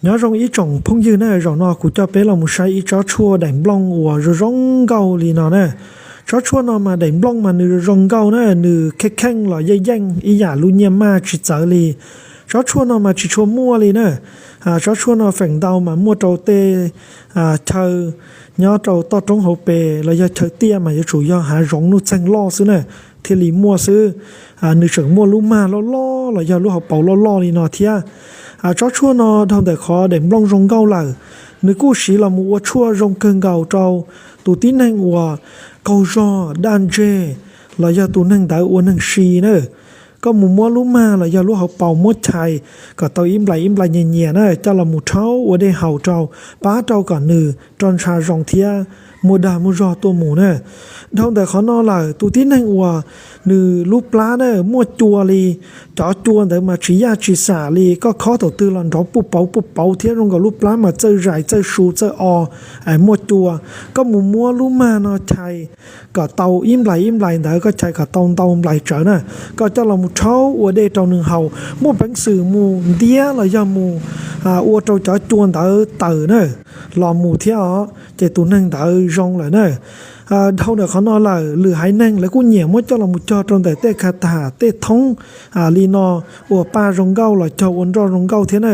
Nyob zoo ib tsoom phooj ywg na, zaum no kuv coj peb los mus saib ib tsob tshuaj daim nplooj uas zoo zoo nkauj li no na. Tsob tshuaj no mas daim nplooj mas nws zoo zoo nkauj na, nws kheej kheej los yeej yeej ib yam lub nyiaj maj tsis txawv li. Tsob tshuaj no mas tsis tshua muaj li na. Tsob tshuaj no feem ntau mas muaj rau tej chaw nyob rau toj roob hauv pes los yog chaw tiaj mas yuav tsum yog hav zoov nuj txeeg loj xwb na thiaj li muaj xwb. Nws tseem muaj lub mag loj loj los yog lub hauv paus loj loj li no thiab. Tsob tshuaj no dhau ntawm qhov daim nplooj zoo nkauj lawm, nws kuj siv los mus ua tshuaj zoo kawg nkaus rau tus tib neeg uas qaug zog daj ntseg los yog tus neeg ntawd ua neeg si na. Koj mus muab lub mag los yog lub hauv paus muab chais kom tau ib nplais ib nplais nyias nyias na, coj los mus rhaub ua dej haus rau, pab rau kom nws roj ntsha zoo thiab muaj dag muaj zog tuaj mus na. Dhau ntawm qhov no lawm, tus tib neeg uas nws lub plab na muaj cua li, cov cua ntawd mas tsis yaj tsis xam li, koj khob thaum twg los nrov puj pauv puj pauv thiab zoo nkaus lub plab mas txawj zais txawj su txawj o, muaj cua. Koj mus muab lub mag no chais kom tau ib nplais ib nplais ntawd, koj chais kom tau ntau nplais tsawv na, koj coj los mus rhaub ua dej rau nws haus, muaj peev xwm mus ntiab los yog mus ua rau cov cua ntawd tawm na, los mus thiab os, ces tus neeg ntawd zoo lawm na. Dhau ntawm qhov no lawm, lwm haiv neeg lawv kuj nyiam muab coj los mus cog rau ntawm tej kha tham tej thoob li no, ua paj zoo nkauj los cog ua nroj zoo nkauj thiab na.